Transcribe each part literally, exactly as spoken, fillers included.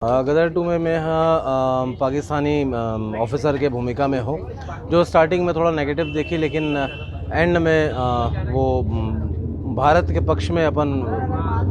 गदर to में मैं हाँ अम, पाकिस्तानी ऑफिसर के भूमिका में हूँ, जो स्टार्टिंग में थोड़ा नेगेटिव देखी, लेकिन एंड में अ, वो अम, भारत के पक्ष में अपन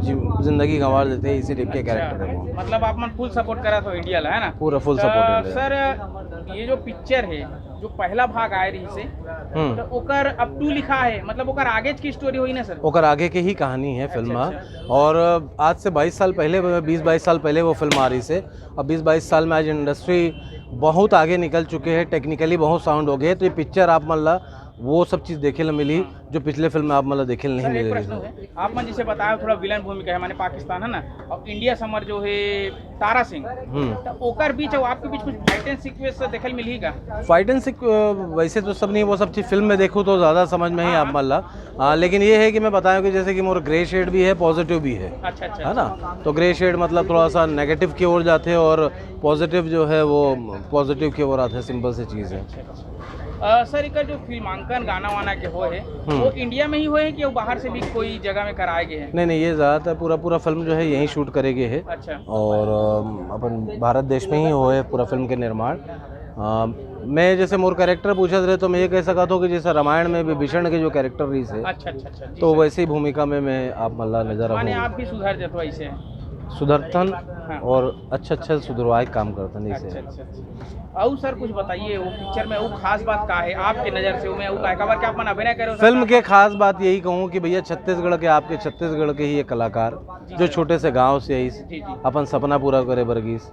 जि- जिंदगी गंवार देते हैं, इसी टाइप के कैरेक्टर है वो। मतलब आप मन फुल सपोर्ट करा तो इंडिया ला, है ना? पूरा फुल तो सपोर्ट। सर, ये जो पिक्चर है, जो पहला भाग आए रही से, हम्म। तो ओकर अब टू लिखा है, मतलब ओकर आगे की स्टोरी होई ना सर? ओकर आगे के ही कहानी है फिल्म। अच्छा, और आज से बाईस साल पहले, बीस बाईस साल पहले वो फिल्म आ रही से। अब बीस बाईस साल में आज इंडस्ट्री बहुत आगे निकल चुके हैं, टेक्निकली बहुत साउंड हो गए, तो ये पिक्चर आप मन ला वो सब चीज़ देखे ला मिली जो पिछले फिल्म में आप मन ला देखे ला नहीं सर, एक मिल प्रश्न रही। है, आप मन जैसे बताया थोड़ा विलन भूमिका है, माने पाकिस्तान है ना, और इंडिया समर जो है तारा सिंह, हम्म। तो ओकर बीच और आपके बीच कुछ फाइट एंड सीक्वेंस देखे ला मिली का? फाइट एंड वैसे तो सब नहीं, वो सब चीज़ फिल्म में देखूँ तो ज़्यादा समझ में ही आप मन ला। हाँ, लेकिन ये है कि मैं बताया कि जैसे कि मोर ग्रे शेड भी है, पॉजिटिव भी है, अच्छा अच्छा। है ना? तो ग्रे शेड मतलब थोड़ा सा नेगेटिव की ओर जाते हैं और पॉजिटिव जो है वो पॉजिटिव की ओर आते हैं, सिंपल सी चीज़ है। अ, सर, एकर जो फिल्मांकन गाना वाना के होए है, हम्म। वो इंडिया में ही होए है कि वो बाहर से भी कोई जगह में कराए गए हैं? नहीं नहीं, ये ज़्यादातर पूरा पूरा फिल्म जो है यहीं शूट करे गए है। अच्छा। और अम, अपन भारत देश में ही होए पूरा फिल्म के निर्माण। अम, मैं जैसे मोर कैरेक्टर पूछत रहे तो मैं ये कह सकता हूँ कि जैसे रामायण में विभीषण के जो कैरेक्टर रही है, अच्छा अच्छा अच्छा जी तो सर। वैसे ही भूमिका में मैं आप मन ला नजर माने आऊँ। आप भी सुधर जाते हो ऐसे? सुदर्शन हाँ। और अच्छा अच्छा सुधरवाए काम करते नहीं अच्छा से। अच्छा अच्छा। और सर कुछ बताइए, वो पिक्चर में वो खास बात का है आपके नज़र से, वो में वो का है? काबर कि आप मन अभिनय करे हो सर? फिल्म के खास बात यही कहूँ कि भैया छत्तीसगढ़ के, आपके छत्तीसगढ़ के ही एक कलाकार जो छोटे से गांव से आइस, जी जी। अपन सपना पूरा करे बर गीस,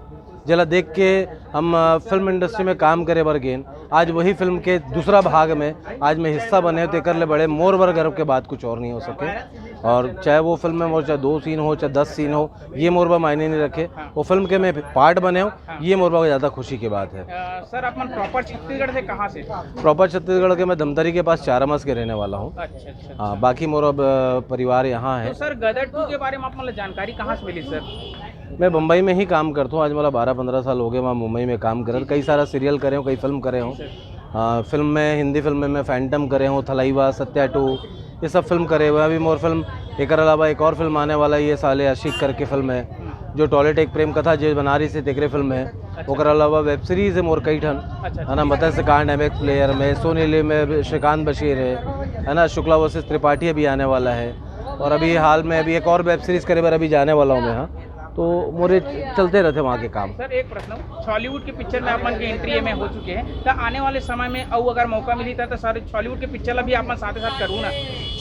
जेला देख के हम अ, फिल्म इंडस्ट्री में काम करे बर गेन। आज वही फिल्म के दूसरा भाग में आज मैं हिस्सा बने, तो एकर ले बड़े मोर बर गर्व के बात कुछ और नहीं हो सके। और चाहे वो फिल्म में मोर चाहे दो सीन हो, चाहे दस सीन हो, ये मोर बर मायने नहीं रखे। वो फिल्म के मैं पार्ट बने हो, ये मोर बर ज़्यादा खुशी की बात है। अ, सर, आप मन प्रॉपर छत्तीसगढ़ से कहाँ से? प्रॉपर छत्तीसगढ़ के मैं धमतरी के पास चारामस के रहने वाला हूँ। अच्छा अच्छा। हाँ, बाकी मोर अब अ, परिवार यहाँ है। तो सर, गदर टू के बारे में आप मन ला जानकारी कहाँ से मिली सर? मैं बम्बई में ही काम करता हूँ। आज मोला बारह पंद्रह साल हो गए वहाँ मुंबई में काम करत। कई सारा सीरियल करे हूँ, कई फिल्म करे हूँ। हाँ, फिल्म में, हिंदी फिल्म में मैं फैंटम करे हूँ, थलाइवा, सत्या टू, ये सब फिल्म करे हुए हैं। अभी मोर फिल्म, एकर अलावा एक और फिल्म आने वाला है, ये साले आशिक करके फिल्म है, जो टॉयलेट एक प्रेम कथा जे बना रही से तेकरे फिल्म है। ओकर अलावा वेब सीरीज है मोर कई ठन, है ना, मत्स्य कांड, एमएक्स प्लेयर में, सोनी लिव में श्रीकांत बशीर है, है ना, शुक्ला वर्सेस त्रिपाठी अभी आने वाला है। और अभी हाल में अभी एक और वेब सीरीज करे बर अभी जाने वाला हूँ मैं, हाँ। तो मोरे चलते रहते वहाँ के काम। सर, एक प्रश्न, छॉलीवुड के पिक्चर में आप मन के एंट्री में हो चुके हैं, तो आने वाले समय में अउ अगर मौका मिली था तो सर छॉलीवुड के पिक्चर ला भी आप मन साथे साथ करूँ ना?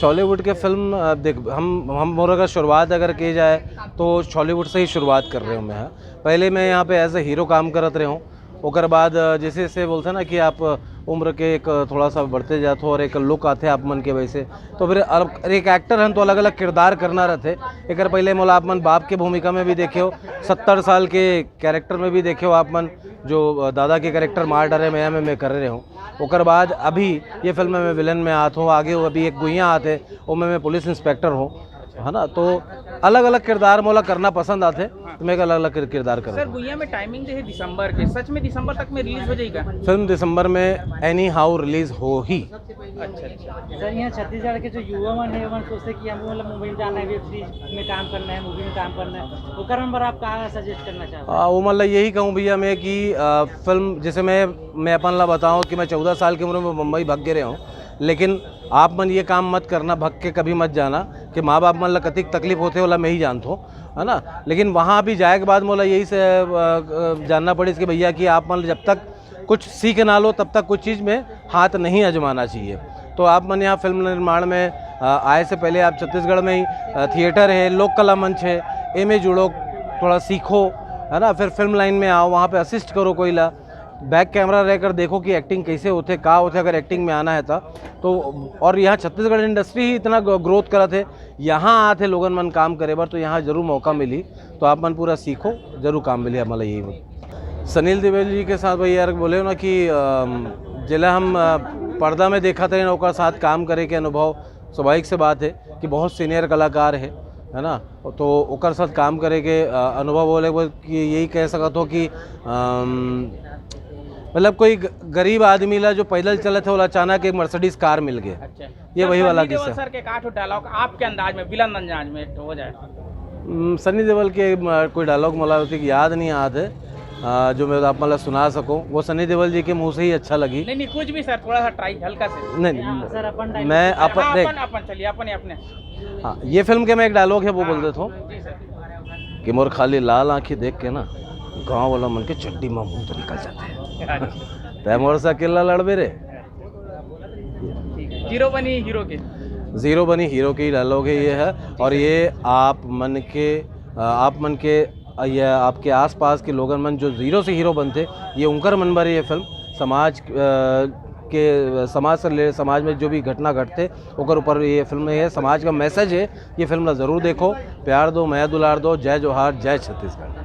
छॉलीवुड के फिल्म, अ, देख, हम हम मोर अगर शुरुआत अगर की जाए तो छॉलीवुड से ही शुरुआत कर रहे हूँ मैं, हाँ। पहले मैं यहाँ पे एज ए हीरो काम करत रहे हूँ, ओकर बाद अ, जैसे जैसे बोलते हैं ना कि आप उम्र के एक थोड़ा सा बढ़ते जाते हो और एक लुक आते हैं आप मन के वैसे, तो फिर अब एक एक्टर हन तो अलग अलग किरदार करना रहते। एकर पहले मोला आप मन बाप के भूमिका में भी देखे हो, सत्तर साल के कैरेक्टर में भी देखे हो आप मन, जो अ, दादा के कैरेक्टर मार डारे मैं में मैं कर रहे हूँ। ओकर बाद अभी ये फिल्म में मैं विलन में आत हूँ, आगे वो अभी एक गुइया आते, वो में मैं पुलिस इंस्पेक्टर हूँ, है ना। तो अलग अलग किरदार मोला करना पसंद आते, तो मैं एक अलग अलग किर- किरदार सर, करूँ। गुइया में टाइमिंग दे है दिसंबर के, सच में दिसंबर तक में रिलीज हो जाएगा? फिल्म दिसंबर में एनी हाउ रिलीज हो ही। अच्छा अच्छा। सर, यहाँ छत्तीसगढ़ के जो युवा मन है, मन सोचते कि हम मतलब मूवी में जाना है, वेब सीरीज में काम करना है, मूवी में काम करना है, ओकर मन बर आप का सजेस्ट करना चाहोगे? आ, वो मतलब यही कहूँ भैया मैं कि आ, फिल्म जैसे मैं मैं अपन ला बताऊँ कि मैं चौदह साल की उम्र में मुंबई भाग के रहे हूँ, लेकिन आप मन ये काम मत करना, भग के कभी मत जाना कि माँ बाप मन ला कतिक तकलीफ होते, ओला मैं ही जानत हूँ, है ना। लेकिन वहाँ भी जाए के बाद मोला यही से अ, अ, जानना पड़िस कि भैया कि आप मन जब तक कुछ सीख ना लो तब तक कुछ चीज़ में हाथ नहीं आजमाना चाहिए। तो आप मन यहाँ फिल्म निर्माण में अ, आए से पहले आप छत्तीसगढ़ में ही अ, थिएटर है, लोक कला मंच है, एमे जुड़ो, थोड़ा सीखो, है ना। फिर फिल्म लाइन में आओ, वहाँ पे असिस्ट करो कोई ला, बैक कैमरा रहकर देखो कि एक्टिंग कैसे होते, का होते अगर एक्टिंग में आना है तो। तो और यहाँ छत्तीसगढ़ इंडस्ट्री ही इतना ग्रोथ करत है, यहाँ आते लोगन मन काम करे बर, तो यहाँ जरूर मौका मिली। तो आप मन पूरा सीखो, जरूर काम मिली आप मन ला, यही बोल। सनील देवल जी के साथ भाई यार बोले हो ना कि अम, जेला हम अ, पर्दा में देखा थे ओकर साथ काम करे के अनुभव, स्वाभाविक से बात है कि बहुत सीनियर कलाकार है, है ना। तो ओकर साथ काम करे के अ, अनुभव बोले वो कि यही कह सकत हो कि अम, मतलब कोई ग- गरीब आदमी ला जो पैदल चलत है, ओला अचानक एक मर्सिडीज कार मिल गए, अच्छा। ये सर, वही वाला सनी देओल किस्सा। सर के का ठो डायलॉग आपके अंदाज में, विलन अंदाज में हो जाए? हम्म, सनी देओल के, म, कोई डायलॉग मोला ओतिक याद नहीं आत हे, अ, जो मैं आप मन ला सुना सकूं। वो सनी देओल जी के मुंह से ही अच्छा लगी। नहीं नहीं, कुछ भी सर, थोड़ा सा ट्राई हल्का से। नहीं, नहीं, सर, अपन मैं डायलॉग अपन हाँ, देख, अपन अपन चलिए, अपन ही अपने। हाँ, ये फिल्म के मैं एक डायलॉग है, वो बोल देता हूँ जी सर। कि मोर खाली लाल आंखी देख के ना, गांव वाला मन के चड्डी में भूत निकल जाते हैं। तय मोर से अकेला लड़बे रे। जीरो बनी हीरो के। जीरो बनी हीरो की डायलॉग है ये है। और ये आप मन के, अ, आप मन के, अ, ये आपके आसपास के लोगन मन जो जीरो से हीरो बनते, ये उनकर मन बर ये फिल्म समाज, अ, के समाज से ले, समाज में जो भी घटना घटते, ओकर ऊपर ये फिल्म है। समाज का मैसेज है। ये फिल्म ला जरूर देखो, प्यार दो, मया दुलार दो। जय जोहार, जय छत्तीसगढ़।